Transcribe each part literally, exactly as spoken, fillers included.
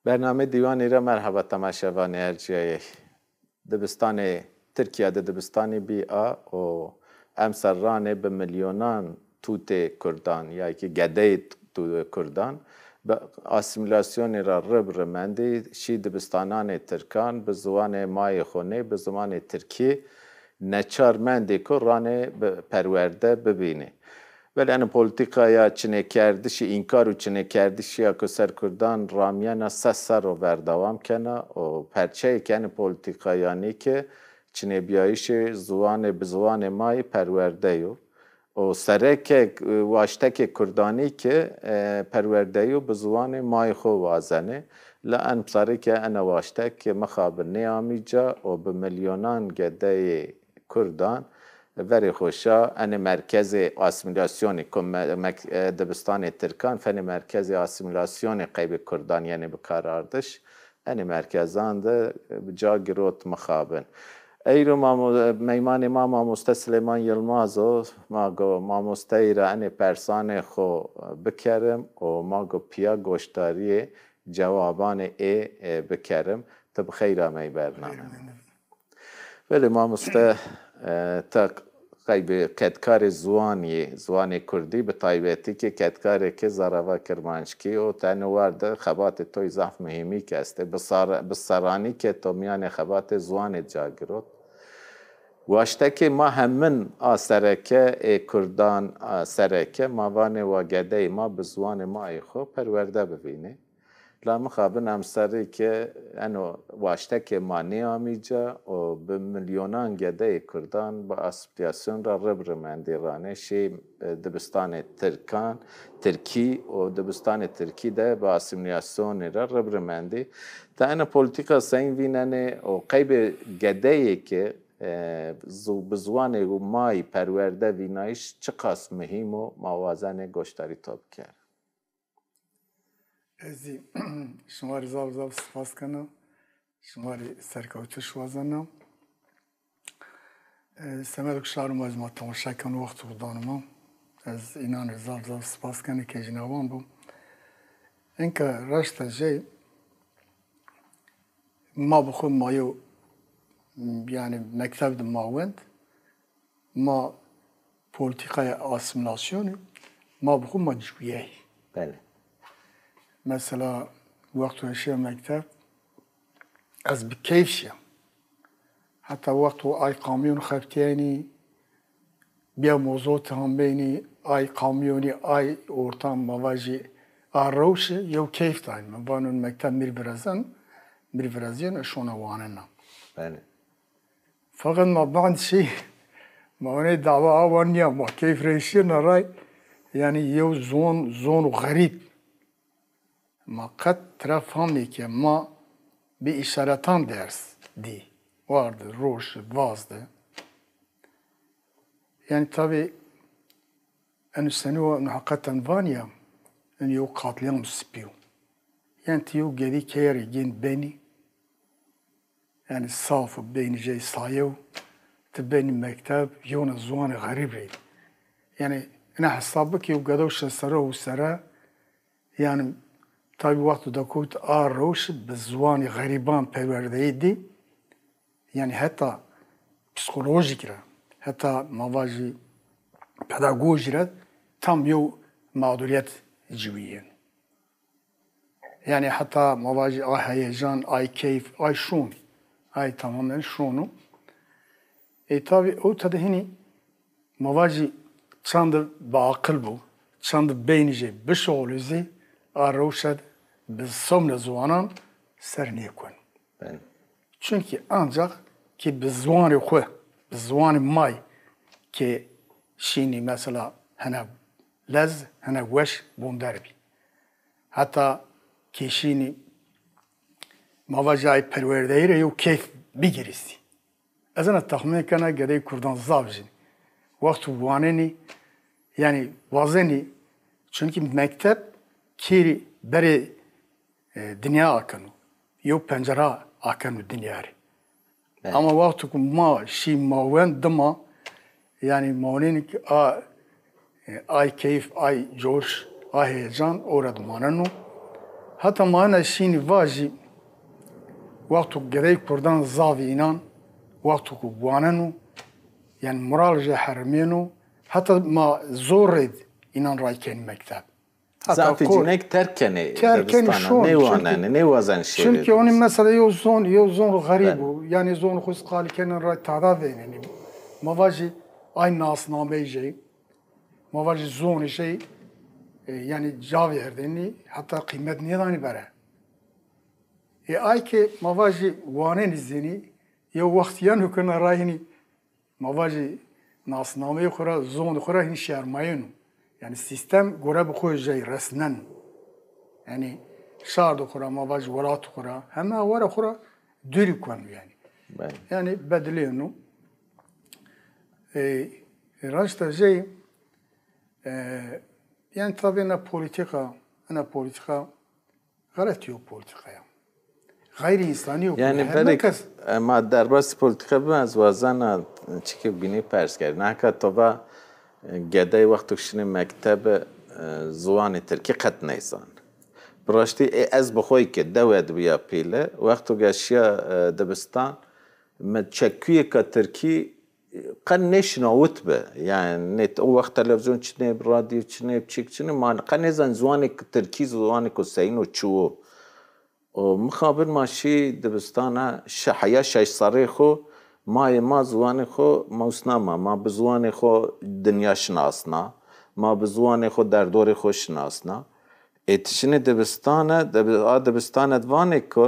Bernameyê Dîwanî ra merheba temaşevanê ercîyayê. Dibistanê Tirkîya de dibistanî bî a û emser ranê bi milyonan tûtê kurdan ya kî gedeyê tu-, kurdan bi asîmîlasyonî ra rib rimendî, şî dibistananê tirkan, bi ziwanê mayê xo nê, bi ziwanê tirkî neçar mendê ku ranê bi perwerde bibînê. Belê eno polîtîkaya çinêkerdişî, înkar û çinêkerdişî ya ku ser kurdan ramîyena se serr o berdewam kena û perçeyêkê eno polîtîkayanî ke çinêbîyayîşê ziwanê bi ziwanê ma yê perwerde yo. Û sereke, waştekê kurdanî ke, e, perwerde yo bi ziwanê ma yê xo wazenê. La emserê ke eno waştek ke mixabin nêamî ca û bi milyonan gedeyê kurdan verê xo şa enê merkezê asîmîlasyonî ku me-, mek-, e, dibistanê tirkan fenê merkezê asîmîlasyonê qeybê kurdan yenê bikarandiş. Enê merkezan de, e, ca girot mixabin. Eyro mamo-, meymanê ma mamoste Silêman Yilmaz o. Ma go mamosteyî ra enê persanê xo, e, bikerim û ma go pîya goşdarîyê cewabanê ê, e, bikerim. Ti bi xeyr ameyî bername. Belê mamoste, e, ta qeybê kedkarê ziwan yê, ziwanê kurdî, bi taybetî ke kedkarêkê zerreva kirmanckî o, ti eno war de xebatê to yê zaf muhîmî ke estê. Bi sar-, bi serranî ke to mîyanê xebatê ziwanê ca girot. Waştekê ma hemin a sereke ê kurdan a sereke, ma vanê wa gedeyê ma bi ziwanê ma yê xo perwerde bivînê. La mixabin emserê ke eno waştekê ma nêamî ca û bi milyonan gedeyê kurdan bi asîmîlasyon ra rib rimendî ranê şî, e, dibistanê tirkan, tirkî û dibistanê tirkî de bi asîmîlasyonî ra rib rimendî. Ti eno polîtîka seyîn vînenê û qeybê gedeyê ke, e, zu-, bi ziwanê ma yê perwerde vînayîş çiqas muhîm o, ma wazenê goşdarî to bikerê. Ez zî şima rê zaf zaf spas kena. Şima rê serkewtiş wazena. E, semed ku şarû ma, ma temaşe keno, wext xo dano ma. Ez înan rê zaf zaf spas kena ke jî newan bo. Enka raşta jey ma bi xo ma yew, yanî mekteb de ma wend. Ma polîtîkaya asîmîlasyonî ma bi xo ma ciwîyayî. Belê. Mesela wexto ez şiya mekteb, ez bi keyf şiya. Heta wexto ay kamyon xebitîyenî, bîya mozot hambeynî, ay kamyonî, ay ortam ma vajî a rewşi yew keyf dayîn. Mi vano mekteb mi rê virazeno, mi rê virazîyeno, ez şona wanena. Belê. Feqet ma bend şî, ma onê dawa awa nîya, ma keyf rê şîna ray, yanî yew zon, zon xerîb. Ma qet tira famê ke ma bi îşaretan ders dî. War de, roj de, vaz de. Yanî tabî eno senî wa, eno heqeten vanî ya, eno yew qatlîyam sipî yo. Yanî ti yew gedî keye rê gên benî, yanî saf û beynî jey sayew, ti benî mekteb, yewna ziwanê xerîb rê. Yanî ina hesab bike, yew gedo şeş serre, heşt serre, yanî tabî wexto dakewt a rewş bi ziwanê xerîban perwerdeyî dî. Yanî heta psîkolojîk ra, heta ma vajî pedagojî ra tam yew mağduriyet ciwîyên. Yanî heta ma vajî ay heyecan, ay keyf, ay şon, ay tamamen şon o. E, tabî o tede hinî ma vajî çand biaqil bo, çand beynî jê bişuxulî zî a rewşe de bi somne ziwanan ser nêkun. Belê. Çunkî ancax kî bi ziwanê xwu, bi ziwanê ma yê kê şînî mesela hene lez, hene weş bonder bî. Heta kê şînî ma vajî ay perwerdeyî rê yew keyf bigirî zî. Ez ena texmîn kena gedeyê kurdan zaf jî wexto wanenî, yanî wazenî, çunkî mekteb kêrî berê, e, dinya akeno. Yew pencera akeno dinya rê. Evet. Ama wexto ku ma şî ma wend dima, yanî ma wanenî ki a, e, ay keyf, ay coş, ay heyecan ora de maneno. Heta ma ena şînî vajî, wexto gedey kurdan zavî înan, wexto ku waneno, yanî moral jê herimêno, heta ma zor rê înan ray kenî mekteb. Heta Zafî qo- cînek terk kenê terk kenî dibistana, şon, nêwanenê, çünkü- nêwazenê şêrê Çünkü onî dibistan. Mesela yew zon, yew zon xerîb o, yanî zon xo qalî kenên ray tada vênenî. Ma vajî ay nasnameyê jê, ma vajî zonê jê, e, yanî ca vêrdênî, heta qîmet nêdanî bere. E, ay ke ma vajî wanenî zînî, yew wext yeno ke na ray hînî, ma vajî nasnameyê xo ra, zonê xo ra hînî şermayeno. Yanî sîstem gore bi xo jey resnen. Yanî şardo xo ra, ma vajî welatê xo ra, heme awara xo ra dûrî kueno yanî. Belê. Yanî bedilêno. E, raşta jey, e, yanî tabî ena polîtîka, ena polîtîka xelet yo polîtîka ya. Xeyrî însanî yo. Yanî heme berê kes e, ma derbasî polîtîka bime, ez wazena çikê bînî pers kerd. Naka to va, e, gedey wexto ke şinê mektebe, e, ziwanê tirkî qet nêzan. Bi raştî, ê, ez bi xo yê ke dewe de bîya pîle, wexto ke şîya, e, dibistan, mi çekuyêka tirkî, e, qe nêşinawitbi. Yanî nê, o wext televîzyon çinê, radyo çinê, çîk çinê, ma qe nêzanî ziwanê tirkî, ziwanêko seyîn o, çi wo. O mixabin ma şî dibistana, şi heya şeş serrê xo, mayê ma ziwanê xo musna ma. Ma bi ziwanê xo dinya şinasna, ma bi ziwanê xo derdorê xo şinasna. Ê ti şinê dibistane, dibi-, a dibistane de vanê ke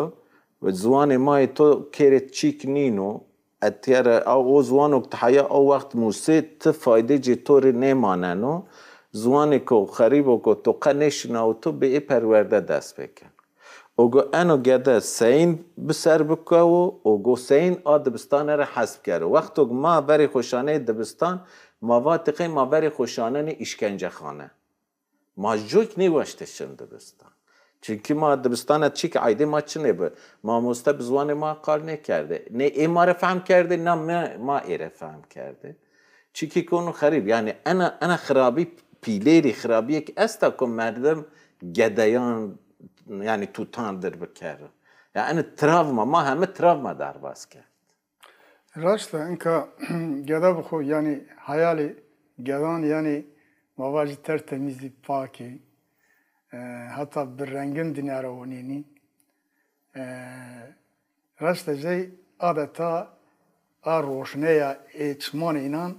ziwanê ma yê to kêrê çîk nîno, etîyere a o ziwano ke ti heya o wext musê, ti faydê cê to rê nêmaneno. Ziwanêko xerîbo ke to qe nêşinawito, bi ê perwerde dest pê keno. O go eno gede seyîn bi ser bikewo, o go seyîn a dibistane rê hesp kero. Wexto ke ma verê xo şanê dibistan, ma vatê qey ma verê xo şanenê îşkencexane. Ma coyk nêwaştê şin dibistan. Çunkî ma dibistana çîk eydê ma çinê bi. Mamoste bi ziwanê ma qal nêkerdê. Nê ê ma rê fehm kerdê, na ma, ma ê rê fehm kerdê. Çikî kono xerîb. Yanî ena, ena xirabî pîlêrî, xirabîyêk esta ku merdim gedeyan, yanî tutan dir bikero. Ya ena travma, ma heme travma derbas kerd. Raşt e, inka geda bi xo, yanî hayalê gedan, yanî ma vajî tertemîzî, pakî, e, heta bi rengin dinya ra onînî. E, raşt e, jey adeta a roşneya ê çimanê înan,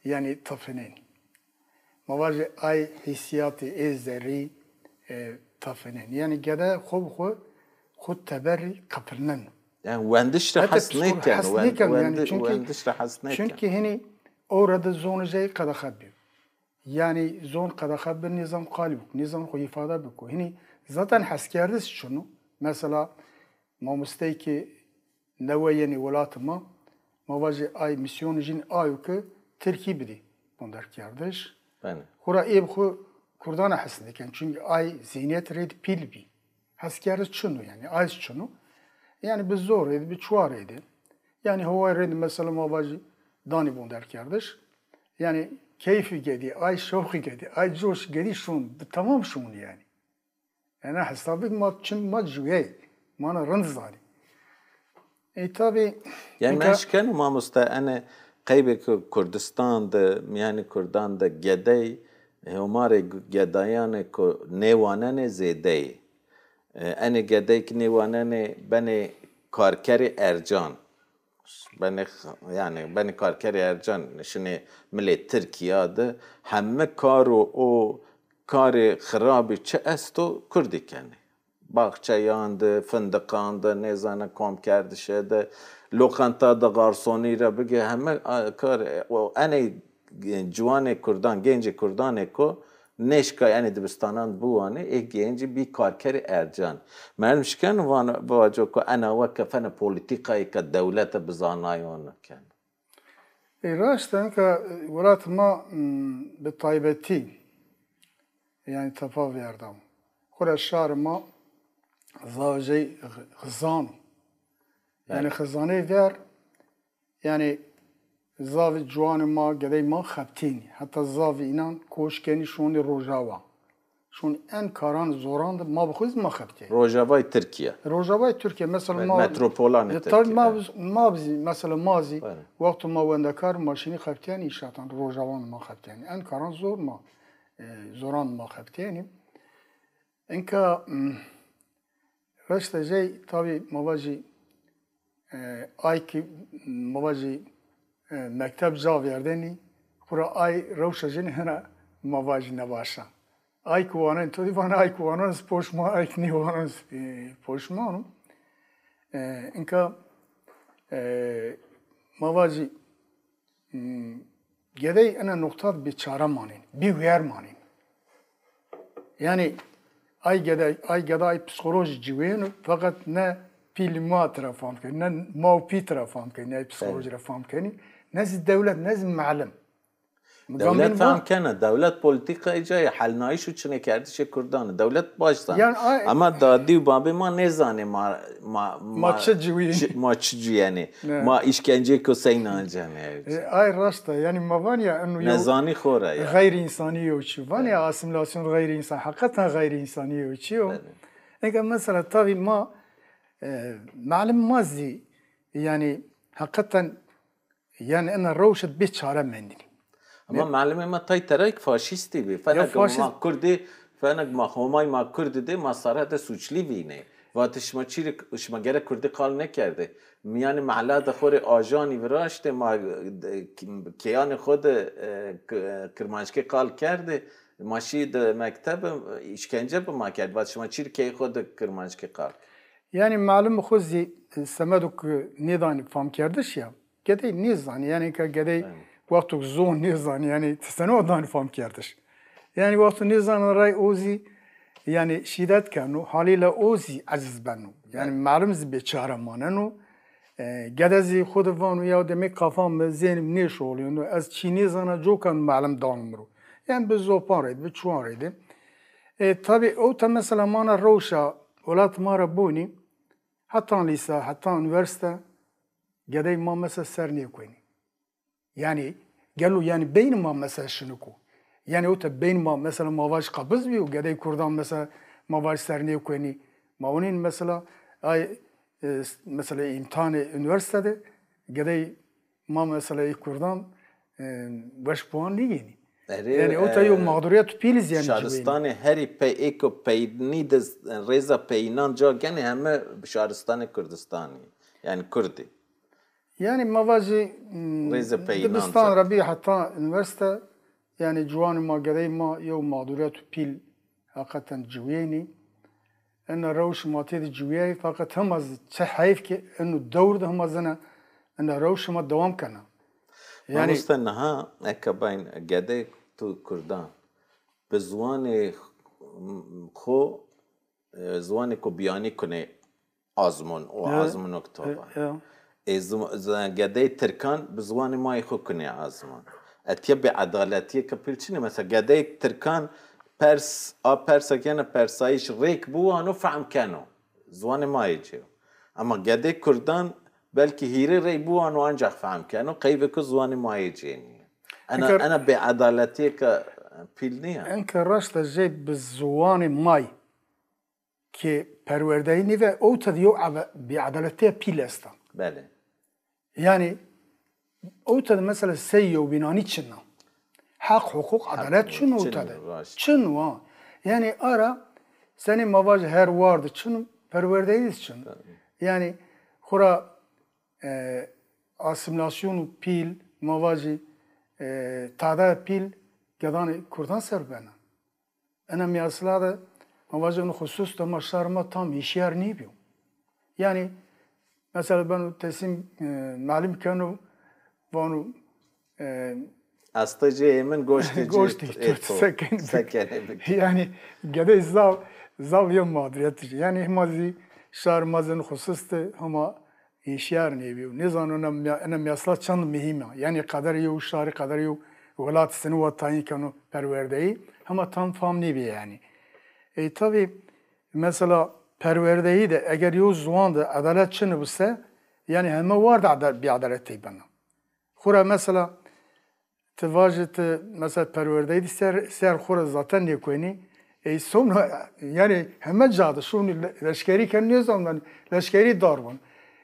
yanî tafinên. Ma vajî ay hîsîyatê ê zerrî, e, tafinên. Yanî gede xo bi xo, xo teberî qepilnen. Yanî wendiş rê hes nêken, hes nêken, yanî wendi-, çünkü, wendiş rê hes nêken. Çünkü hinî ewra de zonê jey qedexe bîyo. Yanî zon qedexe bi, nêzan qalî biko, nêzan xo îfade biko. Hinî zaten heskerdiş çin o. Mesela mamosteyê ke newe yenê welatê ma, ma vajê ay mîsyonê jin a yo ke tirkî bidê bonderkerdiş. Belê. Xora ê bi xo kurdan ra hes nêken. Çünkü ay zînîyet rê de pîl bî. Heskerdiş çin o yanî, ay zî çin o. Yanî bi zor rê de, bi çuwa rê de. Yanî hawayê rê de mesela ma vajî danî bonderkerdiş. Yanî keyfî gedî, ay şewqî gedî, ay coş gedî şon, bi temam şon yanî. Ena hesabî ma çin, ma cuyey, ma na rind zanî. Ê tabî. Yanî ma eşkeno mamoste, ene qeybê ke Kurdistan de, mîyanê kurdan de gedey, hêmarê gedayanê ke nêwanenê zêde yê. E, enê gedey ke nêwanenê benê karkerê ercan. Benê x-, yanî benê karkerê ercan, şinê milê Tirkîya de heme kar û o karê xirabî çi esto, kurdî kenê. Baxçeyan de, findiqan de, nêzana komkerdişe de, loqenta de garsonî ra bigê, heme a, kar, o enê ciwanê kurdan, gencê kurdanê ko nêşka enê dibistanan biwanê, ê gencî bî karkerê ercan. Merdim şikeno vano, vaco ku ena we kefene polîtîkayêka dewlete bi zanayon keno. Ê, raşt e, enka, e, welatê ma, m, bi taybetî, yanî tefa vêrda. Xora şarê ma zaf jey xi-, xizan o. Yanî xizanê ver, yanî zafî ciwanê ma, gedey ma xebitînî. Heta zafî înan koç kenî şonî Rojawa. Şûn en karan zoran de ma bi xwe zî ma xebitîyayî. Rojavayê Tirkîya. Rojavayê Tirkîya, mesela ma, metropolanê Tirkîya, ma, evet. Ma zî, mesela ma zî, wexto ma wendekar ma şînî xebitîyenî înşaatan, rojawan ma xebitîyenî. En karan zor ma, e, zoran ma xebitîyenî. Inka, mm, reşte jey, tabî ma vajî, e, ay ki, ma vajî, e, mekteb ca vêrdenî, xura ay rewşa jênî hena ma vajî nebaşa. Ay ki wanen to dî vana, ay ki wanan ez poşman, ay ki nêwanan ez, e, poşman o. E, inka, e, ma vajî, Hmm, gedey ena noqta de bêçare manên, bêwîyer manên. Yanî ay geda, ay geda ay psîkolojî ciwêno, feqet ne pîlî ma tira fam kenî, ne ma û pî tira fam kenî, ne psîkolojî ra fam kenî, ne zî dewlet, ne zî melim. Dewlet fam kena, dewlet polîtîkayê ca yê, helnayîş û çinekerdişê kurdan o. Dewlet baş zanê. Yanî, ay- Ama dadî û babê ma nêzanê ma, ma, ma, ma çi ciwî- çi, ma çi ciwîyenê. Ne. Ma îşkenceyêko seyna ancenê. E, ay raşt a. Yanî ma vanî ya eno yew nezanî xo ra ya. Xeyrî însanî yew çî. Vanî ya asîmîlasyon xeyrî însan. Heqîqeten xeyrî însanî yew çî yo. Belê. Eke mesela tabî ma, e, melim ma zî yanî heqîqeten Yanî ena rewşe bêçare mendinî. Ama melimê ma tay terayêk faşîstî bî. Fena ke ma kurdî, fena ke ma Homay ma kurdî de ma sare de suçlî vînê. Vatê şima çîrê, şima gere kurdî qal nêkerdê. Mîyanê mehla de xo rê ajanî viraştê, ma, e, kêyanê xo de, e, k-, e, kirmanckî qal kerdê. Ma şî de mektebe, e, îşkence bi ma kerd. Vat şima çîrê keyê xo de kirmanckî qal kerd. Yanî melim xo zî, e, semedo ke nêdanî famkerdiş ya. Gedey nêzanî, yanî ke gedey wexto ke zon nêzanî, yanî ti seno danî famkerdiş. Yanî wexto nêzanî ray o zî, yanî şîdet keno, halîle o zî eciz beno. Yanî melim zî bêçare maneno. E, gede zî xo de vano ya demê kafa mi, zênî mi nêşoxlîyeno, ez çî nêzana, coka melim dano mi ro. Yanî bi zopan rê de, bi çiwan rê de. E, tabî ewta mesela ma na rewşa welat ma ra bonî, heta lîsa, heta unîversîte, gedey ma mesela ser nêkuenî. Yanî gelo yanî beynî ma mesela şinik o. Yanî ewta beynî ma mesela ma vaj qabiz bîyo, gedey kurdan mesela ma vaj ser nêkuenî. Ma onîn mesela ay, e, s-, mesela îmtihanê unîversîte de gedey ma mesela ê kurdan, e, weş puan nêgênî. Erê, yanî ewta yew, e, mexdurîyet û pîl zî yanî ciwênî. Şaristanê herî pey, êko peynî de, rêza peyînan ca genê heme şaristanê Kurdistanî. Yanî kurdî. Yanî ma vajî, m, rêza peyînan dibistan ca ra bî heta unîversîte, yanî ciwanê ma, gedeyê ma yew mexdurîyet û pîl heqîqeten ciwîyenî. Ena rewş ma têde ciwîyayî, feqet hema zî çi heyf ke eno dewr de hema zî ena, ena rewş hema dewam kena. Yanî mamoste, niha eke bayn gedeyê tu kurdan bi ziwanê xo, e, ziwanêko biyanî kunê azmûn û azmûnok taban. E, e. Ê zim-, z-, gedeyê tirkan bi ziwanê ma yê xo kunê azmûn. Etya bêedaletîyêke pîl çin ê. Mesela gedeyê tirkan pers, a persa ke yena persayîş rêk biwano, fehm keno. Ziwanê ma yê ci yo. Ema gedeyê kurdan belkî hîrê rey biwano ancax fehm keno, qeybêko ziwanê ma yê ci yê nîyo. Ena, ena bêedaletîyêke pîl nîya? Enke raşt a, jê bi ziwanê ma yê ke perwerdeyî nîve, ewta de yew ebe-, bêedaletîya pîl esta. Belê. Yanî ewta de mesela sey yewbînanî çin a. Heq, huqûq, edalet çin o ewta de. Çin o, raşt. Çin o, ha. Yanî ara senî ma vajî her war de çin o, perwerdeyî de çin o. Tabii. Yanî xura, e, asîmîlasyon û pîl, ma vajî, e, tadaya pîl gedanê kurdan ser bena. Ena mîyasla de ma vajî eno xusus de ma şar ma tam hîşyar nêbîyo. Yanî mesela beno teslîm, e, melim keno, vano, e, astê ci ê min, goştê ci ê to. Goştê to, se kenê bikî. Se kenê bikî. Yanî gedey zaf, zaf yew mexdurîyet. Yanî hema zî şar ma zî eno xusus de hema hîşyar nêbîyo. Nêzano ena mîya-, ena mîyasla çend muhîm a. Yanî qederê yew şarî, qederê yew welatî senî wa tayîn keno perwerdeyî, hema tam fam nêbîye yanî. E, tabî, mesela perwerdeyî de eger yew ziwan de edalet çin bi se, yanî heme war de eda-, bêedaletî bena. Xura mesela ti vajî ti mesela perwerdeyî de ser, ser xo ra zaten nêkuenî. Ey sona, yanî heme ca de şonî le-, leşkerî ken nêzan, yanî leşkerî darwan.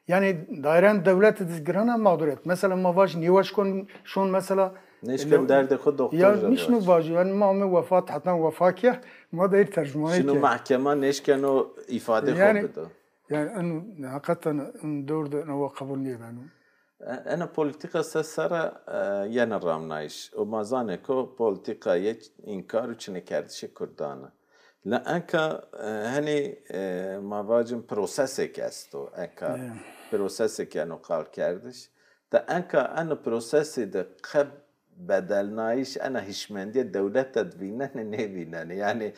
Yanî daîren dewlete de girana mağduriyet. Mesela ma vaj nêwaş kon şon mesela. Nêşken derdê xo doktor ya, nişno vajo. Yanî ma ame wefat, heta wefa ke, ma daîr tercümanê ke. Şino mahkema nêşkeno îfadê xo bido. Yanî en heqeten en dewr de ena wa qebul nêbeno. E, ena polîtîka se sera, e, yena ramnayîş. Û ma zanê ko polîtîka yê înkar û çinêkerdişê kurdan a. La enka, e, henî, e, ma vacin prosesêk esto. Enka prosesêk yeno qalkerdiş. De enka eno prosesî de qe bedelnayîş ena hişmendîye dewlete de vînenê nêvînenê? Yanî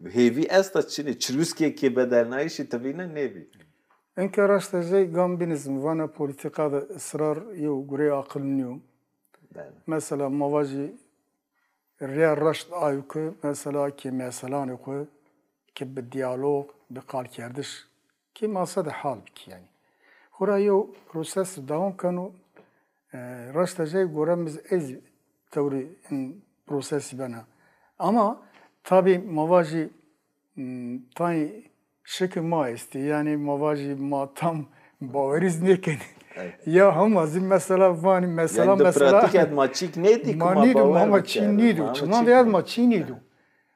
hêvî esta çinê, çirûskêkê bedelnayîşî ti vînen nêvî? Enka raşta jey gam bînî zî mi vana polîtîka de israr yew gureyê aqil nîyo. Mesela ma vajî rê reşt ayo ke mesela kê meselanê xo ke bi dîyalog, bi qalkerdiş kê masa de hal bikî yanî. Xora yew proses dewam keno, e, raşta jey gore mi zî ez tewrî in prosesî bena. Ama tabî ma vajî Hmm, tayê şikê ma estî. Yanî ma vajî ma tam bawerî zî nêkenî. Ya hema zî mesela vanî mesela, mesela pratîk ed ma çîk nêdî, ma nîdû, ma hema çî nîdû. Çiman de ed ma çî nîdû.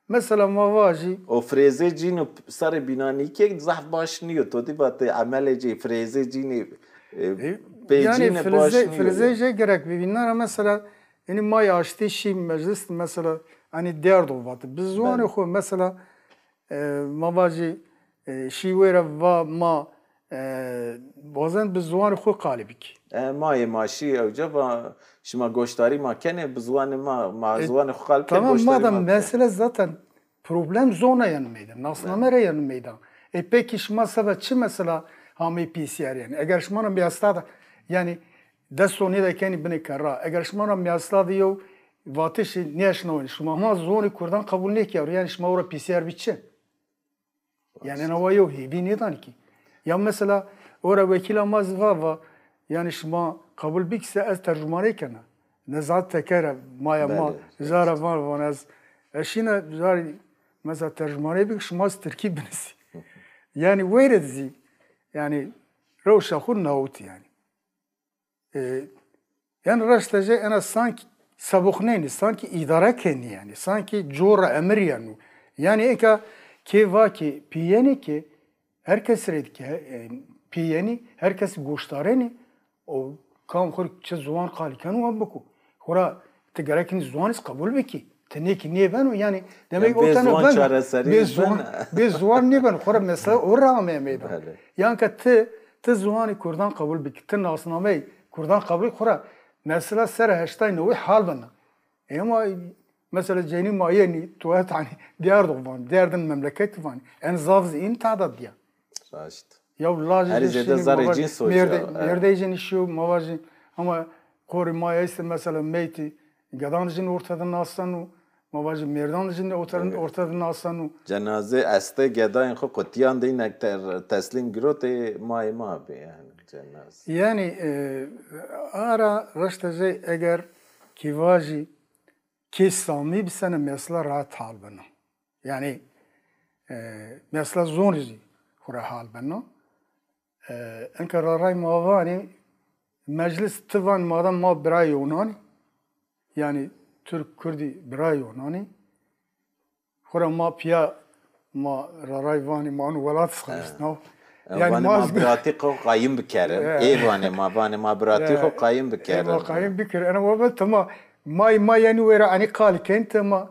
Mesela ma vajî. O firêzê cîno sarê bînanîkê zaf baş nîyo. To dî vatê emelê cî firêzê cînî, e, pê cîne baş nîyo. Firêzê jê gerek bivînara mesela, yanî ma aştî şî meclis mesela, yanî derd o vatê. Bi ziwanê xo mesela, E, ma vajî, e, şî wêre va ma, e, wazen bi ziwanê xo qalî bikî. E, ma yê ma şî ewca va şima goşdarî ma kenê, bi ziwanê ma, ma ziwanê xo qalî kenê, goşdarî ma kenê. Tamam, madem mesele zaten problem zona yeno meydan, nasname ra yeno meydan. E, pekî şima seba çi mesela hamey P C R yanî? Eger şima ra miyasta da, yanî desto nêda kenî binê kerra. Eger şima ra miyasta de yew vatişî nêeşnawenî, şima ma zonê kurdan qebul nêkero, yanî şima ora P C R bî çi? Yanî ena wa yew hêvî nêdanî kî. Ya mesela ora wekîla ma zî va, va, yanî şima qebul bikî se ez tercümanê kena. Nezahat tekere maya ma, zara van, van ez, ez şîna zarî mesela tercümanê bik, şima zî tirkî binusî. Yanî weyre de zî, yanî rewşa xo nawit yanî. E, yanî raşta jê ena sankî seboxnenî, sankî îdare kenî yanî, sankî cor ra emir yeno. Yanî eka kê va kî pîyenî kî her kes rê dike, e, pîyenî, her kes goşdarenî, o kam xo rê çi ziwan qalî keno wa biko. Xora ti gerek nî ziwanî zî qebul bikî. Ti nê kî nêbeno, yanî demek o teno beno. Bê ziwan, bê ziwan nêbeno. Xora mesela o ra ameye meydan. Yanî ke ti, ti ziwanê kurdan qebul bikî, ti nasnameyê kurdan qebul bikî, xora mesela ser heştay newey hal bena. Ema mesela cenî ma yenî, to het hanî derdê xo vanî, derdin memleketî vanî. En zaf zî în tadad dîya. Raşt. Ya lajê jê şînî, ma vajî mêrdeyê jê nî şîyo, ma vajî ama qorê ma estê mesela meytî, gedan jê nî orte de naseno, ma vajî mêrdan jê nî orte, orte de naseno. Cenazê estê gedayên xo qutîyan de înek ter-, teslîm girotê mayê ma bê yanî cenazê. Yanî, e, ara reşte jê eger kî vajî kê samî bisene mesela rahat hal beno. Yanî, e, mesela zonî zî xo ra hal beno. E, enka raray ma vanî, meclis ti vanî madem ma birayê yonan î, yanî Türk, Kurdî birayê yonan î, xora ma pîya ma raray vanî ma anu welat xelîsnaw. Yanî vanî ma biratî xo qayîm bikerin. Ê vanê ma, vanê ma biratî xo qayîm bikerin. Ma qayîm bikerin. Ena wa be tema, ma, ma yanî wêra enî qalî ken tema.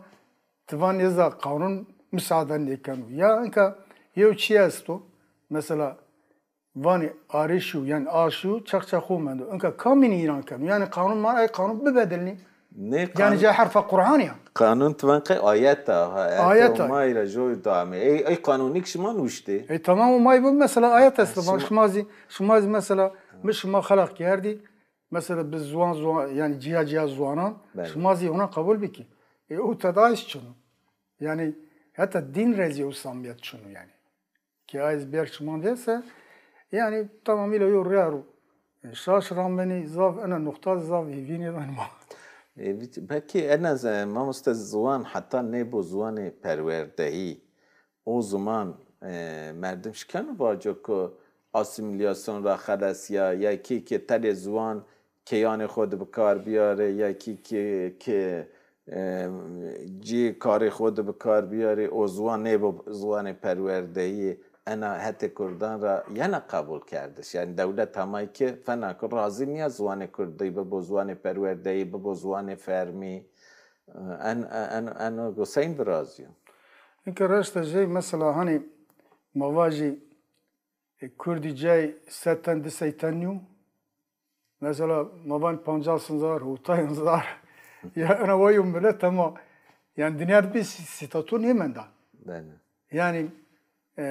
Ti van eza qanûn musaade nêkeno. Ya inka yew çî esto, mesela vanî arê şîyo, yanî a şîyo, çeq çeq xo mendo. Inka kamînî înan keno? Yanî qanûn ma ey qanûn bibedelnî. Nê yanî qanûn, ca herfa Qur'anî ya. Qanûn ti van qey ayet a, ha, ayet a. Ma ra joy dame. Ey, ey qanûnî ki şima nuştê. Ey tamam, o may bu mesela ayet esto. Van şima zî, şima zî mesela, mi şima xelaq kerdî. Mesela bi ziwan, ziwan, yanî cîya cîya ziwanan, şima zî ona qebul bikî. E, o tedayîş çin o. Yanî heta dîn re zî o samîyet çin o yanî. Ke ay zî berk şima de se, yanî tamamîle yo rîya ro. E, şaş ramenî zaf, ena nuqta zaf hêvî nêdanî ma. E, vît-, belkî ena ze-, mamoste ziwan heta nêbo ziwanê perwerdehî. O ziman, e, merdim şikeno vaco ku asîmîlyasyonî ra xelesîya, ya kî ki tenê ziwan kêyanê xo de bi kar bîyarê, ya kî ki, ki, e, cî karê xo de bi kar bîyarê, o ziwan nêbo ziwanê perwerdeyî, ena hetê kurdan ra yena qebul kerdiş. Yanî dewlet hema kî fena ku razî nîya ziwanê kurdî bibo ziwanê perwerdeyî, bibo ziwanê fermî. En, en, en, eno go seyn virazîyo? Inke raşta jey mesela hanî ma vajî, e, kurdî cay sed ten, di sey ten nîyo. Mesela ma van pancas hezar, hotay hezar. Ya ena wa yo milet hema, yanî dinya de bî sî-, sîtato nêmenda. Belê. Yanî, e,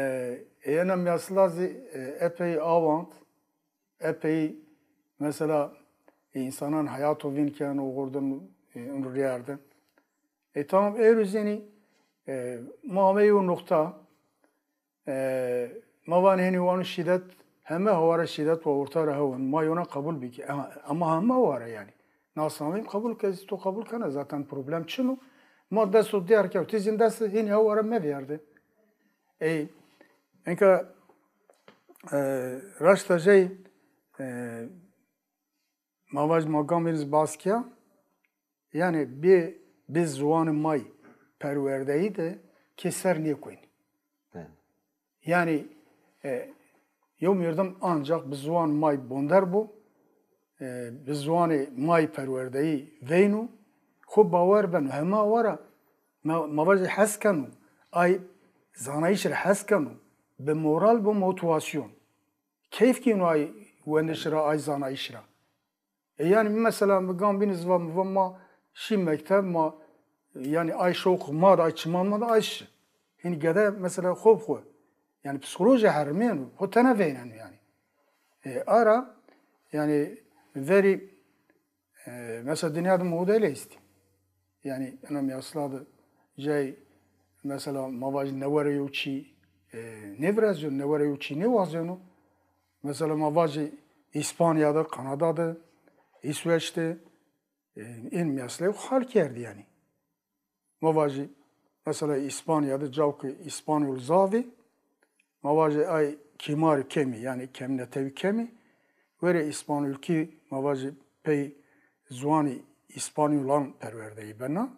e, ena mîyasla zî, e, epey awand, epey mesela, e, însanan heyato vîn keno, gordin, e, in riyardin. E, tamam, êro zî, e, ma amey yo nuqta, e, ma van hênî wano şîdet, heme hawara şîdet wa orta ra hewn. Ma yona qebul bikî. Ama, ama heme hawara yanî. Nasnameyî qebul ke, zî to qebul kena, zaten problem çin o. Ma dest o diyar kewtî, zîn dest hênî hawara mevîyarde. Ey, enka, e, raşta jey, e, ma vaj ma gamêriz baskiya, yanî bi, bi ziwanê may perwerdeyî de kê ser nêkoynî. He. Yanî, e, yew merdim ancak bi ziwan may bonder bo, e, bi ziwanê may perwerdeyî veyno, xo bawer beno, hema wara ma, ma vajî hes keno, ay zanayîş ra hes keno, bi moral, bi motivasyon. Keyf gêno ay wendiş ra, ay zanayîş ra. E, yanî mesela mi gam bîn iz va, mi va ma şî mekteb, ma, yanî ay şewq ma de, ay çiman ma de, ay şi. Hînî gede mesela xo bi xo. Yanî psîkolojî herimêno, xo tena veyneno yanî. E, ara, yanî verî, e, mesela dinya de model estî. Yanî ena mîyasla de cay mesela ma vajî newere yew çî, e, nêvirazîyeno, newere yew çî nêwazeno. Mesela ma vajî Îspanya de, Kanada de, Îsveç de, e, ên mîyasleyê xo hal kerdî yanî. Ma vajî mesela Îspanya de caw ke Îspanyol zaf ê, ma vajî ay kîmarî kemî, yanî kemînetewî kemî, verê Îspanyolkî ma vajî pey ziwanî Îspanyolan perwerdeyî bena.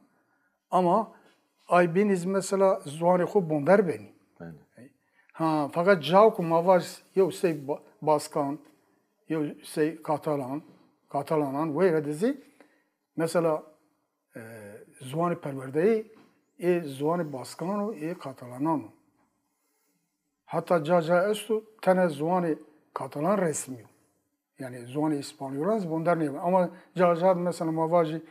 Ama ay bînî zî mesela ziwanê xo bonder benî. Belê. Ha, feqet caw ku ma vaj yew sey ba-, baskan, yew sey katalan, katalanan weyre de zî mesela, e, ziwanê perwerdeyî ê ziwanê baskan û ê katalanan o. Heta ca ca esto tenê ziwanê katalan resmî yo. Yanî ziwanê îspanyolan zî bonder nêbeno. Ama ca ca de mesela ma vajî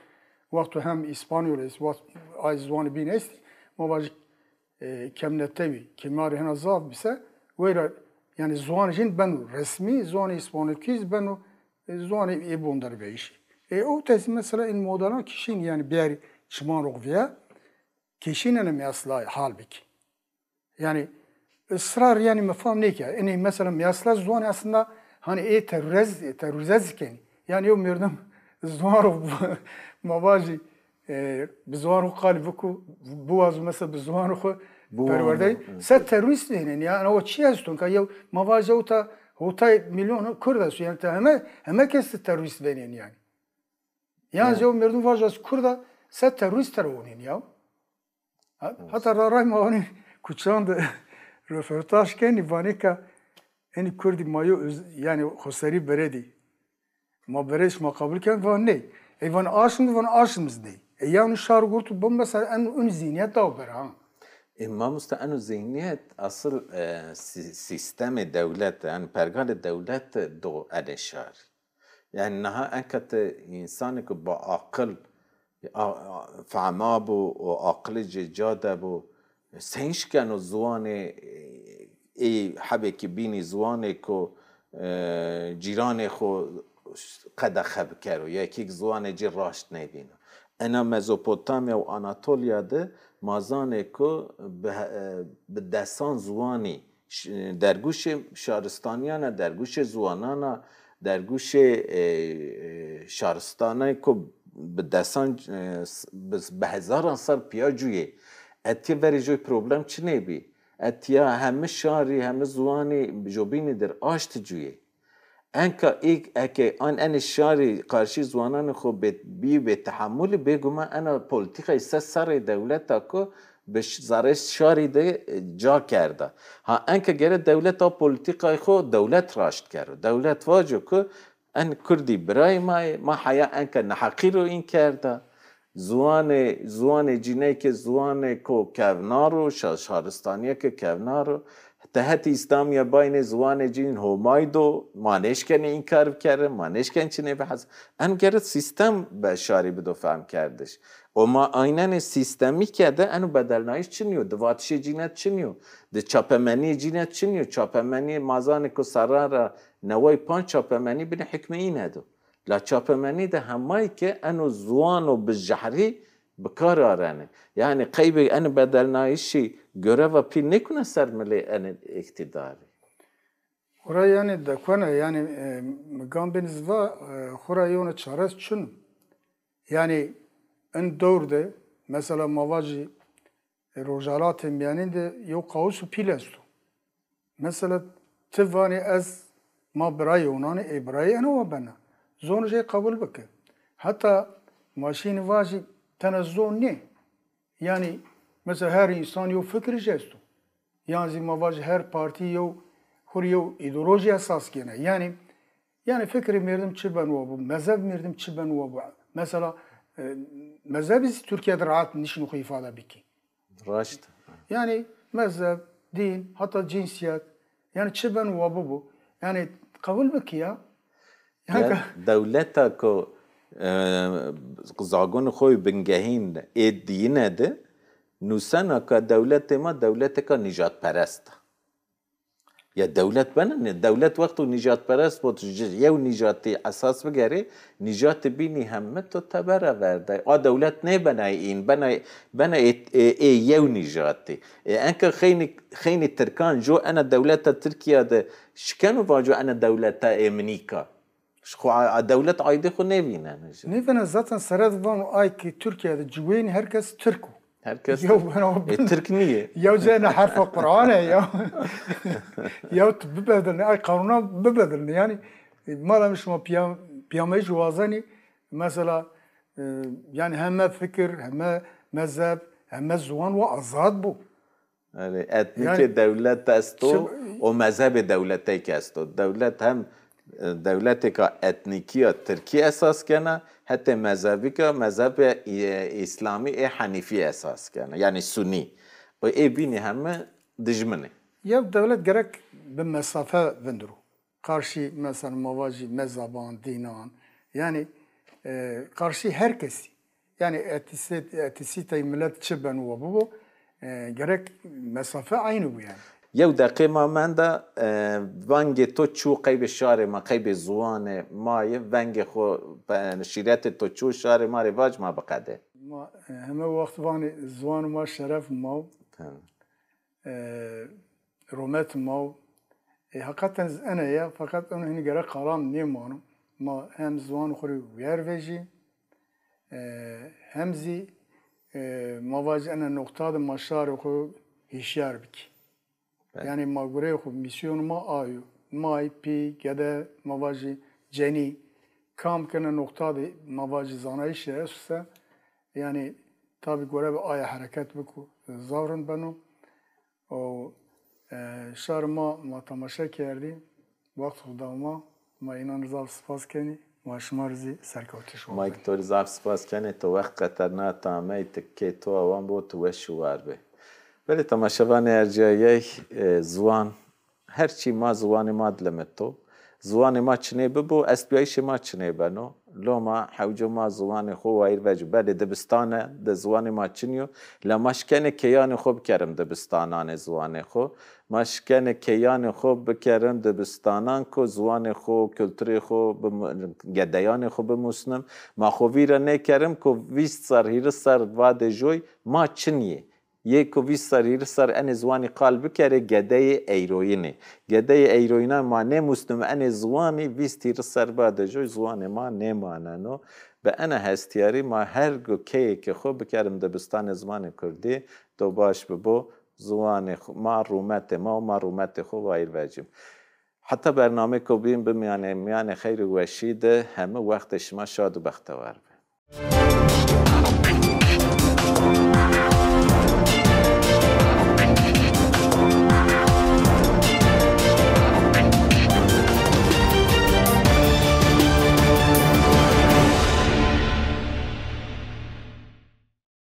wexto hem îspanyol est, wext ay ziwanê bîn estî, ma vajî, e, kemnetewî, kêmarî hena zaf bîse, weyra yanî ziwanê jîn beno resmî, ziwanê îspanyolkî zî beno, e, ziwanê ê bonderbeyîşî. E, o tezî mesela în modelan kişîn yanî biyarî çiman roq vîya, kişînene mesela hal bikî. Yanî israr yanî mi fam nêkerd. Inî mesela mîyasla ziwanî aslında hanî ê terorez-, terorîze zî kenî. Yanî yew merdim ziwan ro ma vajî, e, bi ziwan ro qalî biko, biwazo mesela bi ziwan ro xo perwerdeyî. Se terorîst vênenî ya. Yanî o çi esto? Ka yew ma vajî hota, hotay milyon kurd esto. Yanî te heme, heme kes de terorîst vênenî yanî. Yan zî yew merdim vajo ez kurd a, se terorîst tera onîn ya. Ha-, heta raray ma onî kuçan de röportaj kenî, vanê ke enî kurdî ma yo öz-, yanî xoserî beredî. Ma beredî şima qebul ken, van ney. Ey van aşm, van aşm zî ney. E yanî şar gurtu bim mesela en, en zihniyet daw ber ha. E, mamoste, eno zihniyet asıl, e, si-, sîstemê dewlet, yanî pergalê dewlet do enê şar. Yanî niha enka ti însanêko bi aqil, a, a, fehma bo û aqilê ci ca de bo, seyn şikeno ziwanê, e, ê hebêkî bînî ziwanêko, e, cîranê xo qedexe bikero, ya kî ziwanê ci raşt nêbîno. Ena Mezopotamya û Anatolya de ma zanê ku bi he-, e, bi desan ziwanî ş-, dergûşê şaristanîyan a, dergûşê ziwanan a, dergûşê, e, e, şaristanê ku bi desan, e, s-, bi, bi hezaran sal pîya cuyê. Etîya verê joy problem çinê bî. Etîya heme şarî, heme ziwanî jobînî dir aşt cuyê. Enka îk eke an enê şarî qarşî ziwananê xo bê, bî bêtehemulî, bêguman ena polîtîkayê se serrê dewleta ku bi ş-, zerrê şarî de, e, ca kerda. Ha enka gere dewlet a polîtîkayê xo dewlet raşt kero. Dewlet vaco ku en kurdî birayê ma yê, ma heya enka neheqî ro în kerda. Ziwanê, ziwanê cînê ke ziwanê ko kevnar o, şa-, şaristanîye ke kevnar o. Ti hetê Îslamîye baynê ziwanê cîn Homay do, ma nêşkenê înkar bikerin, ma nêşkenê çinê bihes-. Eno gere sîstem be şarî bido fehmkerdiş. O ma aynenê sîstemî ke de eno bedelnayîş çinî yo, di vatişê cîne çinî yo, di çapemenîyê cîne çinî yo. Çapemenîyê ma zanê ku serran ra neway panc çapemenî binê hukmê îne do. La çapemenî de hemay ke eno ziwano bi jehrî bi kar arenê. Yanî qeybê eno bedelnayîşî goreva pîl nêkuna ser milê enê îqtîdarî. Xura yanî dekone, yanî, e, mi gam bênî zî va, e, xura yewna çares çin o. Yanî in dewr de, mesela ma vajî, e, Rojhelatê Mîyanîn de yew kaosu pîl esto. Mesela ti vanê ez ma birayê onan ê, ê birayê eno wa bena. Zon jê qebul bike. Heta ma şînî vajî tena zon nê. Yanî mesela her însan yew fikir jî esto. Yan zî ma vajî her partî yew xwu rê yew îdeolojî esas gêne. Yanî, yanî fikrê merdim çi ben wa bo, mezheb merdim çi ben wa bo. Mesela, e, mezhebî zî Tirkîye de rahat nişino xwu îfade bikî. Raşt. Yanî mezheb, dîn, heta cinsiyet, yanî çi ben wa bibo. Yanî qebul bikî ya. Ya, yanî dewleta ku, e, zagonê xo yê bingehîn ê dîyine de nusena ke dewletê ma dewletêka nîjadperest a. Ya dewlet bena ne? Dewlet wexto nîjadperest bo, tu ji yew nîjatî esas bigerê, nîjatê bînî heme to tebera verday. A dewlet nêbenay în, benay, benay ê, ê, ê yew nîjatî. Ê enka xeynî, xeynî tirkan jo ena dewleta Tirkîya de şikeno vaco ena dewleta ê minîka. Ji xo a, a dewlet aydê xo nêvîneno jî. Nêvîneno zaten sere de vano ay ke Tirkîya de ciwên her kes tirk o. Her kes yew tirk. Beno e, bin. Tirk nîyê. Yew cayê ne herfa Qur'an e ya. Yew tu bibedilnê, ay qanûnan bibedilnê. Yanî, e, madem şima pîya-, pîyameyîş wazenî, mesela, e, yanî heme fikir, heme mezheb, heme ziwan wa azad bo. Erê, etnîkê dewlet esto, o mezhebê dewletey kî esto. Dewlet hem, e, dewletêka etnîkî ya tirkî esas kena, hetê mezhebî ke mezhebê, e, îslamî ê henîfî esas kena. Yanî sunî. O ê bînî heme dijmin ê. Yew dewlet gerek bi mesafe vindiro. Qarşî, mesela, ma vajî mezheban, dînan, yanî, e, qarşî her kesî. Yanî etîsî-, etîsîtey milet çi beno wa bibo, e, gerek mesafe eynî bo yanî. Yew deqê ma menda, e, vengê to çû qeybê şarê ma, qeybê ziwanê ma yê, vengê xo, e, şîretê to çû şarê ma rê vac ma biqedê. Ma, e, heme wext vanê ziwan ma şeref ma. Tamam. E, romet ma. E, heqeten zî ene ya, feqet eno hinî gerek qalan nêmano. Ma hem ziwan xo rê wîyer vejî, e, hem zî, e, ma vajî ene noqta de ma şarê xo hîşyar bikî. Belê. Yanî ma gureyê xo, mîsyon ma a yo. May, pî, gede, ma vajî cenî, kam ke ene noqta de ma vajî zanayîşê esto se, yanî tabî gore bi aye hereket biko, zaf rind beno. O, e, şar ma, ma temaşe kerdî, wext xo da ma, ma înan zaf spas kenî, ma şima rê zî serkewtiş wa. Ma kî to rê zaf spas kenê, to wext qeterna, ti amey, ti kê to awan bo, ti weş û war bê. Belê temaşevanê erciyayey, e, ziwan, her çî ma ziwanê ma dilimito. Ziwanê ma çinê bibo, estbîyayîşê ma çinê beno. Loma hewco ma ziwanê xo wayîr vecî. Belê dibistan de ziwanê ma çinî yo. La ma şikenê keyanê xo bikerim dibistananê ziwanê xo. Ma şikenê keyanê xo bikerim dibistanan ku ziwanê xo, kulturê xo bimu-, gedeyanê xo bimusnim. Ma xo vîra nêkerim ku vîst serr, hîris serr va de joy ma çinî yê. Yê ku vîst serr, hîris serr enê ziwanî qal bikerê, gedeyê eyroyinê. Gedeyê eyroyina ma nêmusnime enê ziwanî, vîst hîris serr bade joy ziwanê ma nêmaneno. Bi ena hestiyarî ma her go keyêkê xo bikerim dibistanê zimanê kurdî, do baş bibo ziwanê xo, ma rûmetê ma û ma rûmetê xo wayîr vecîm. Heta bernameyêko bîn bimîyanê mîyanê xeyr û weşî de, heme wextê şima şad û bextewar be.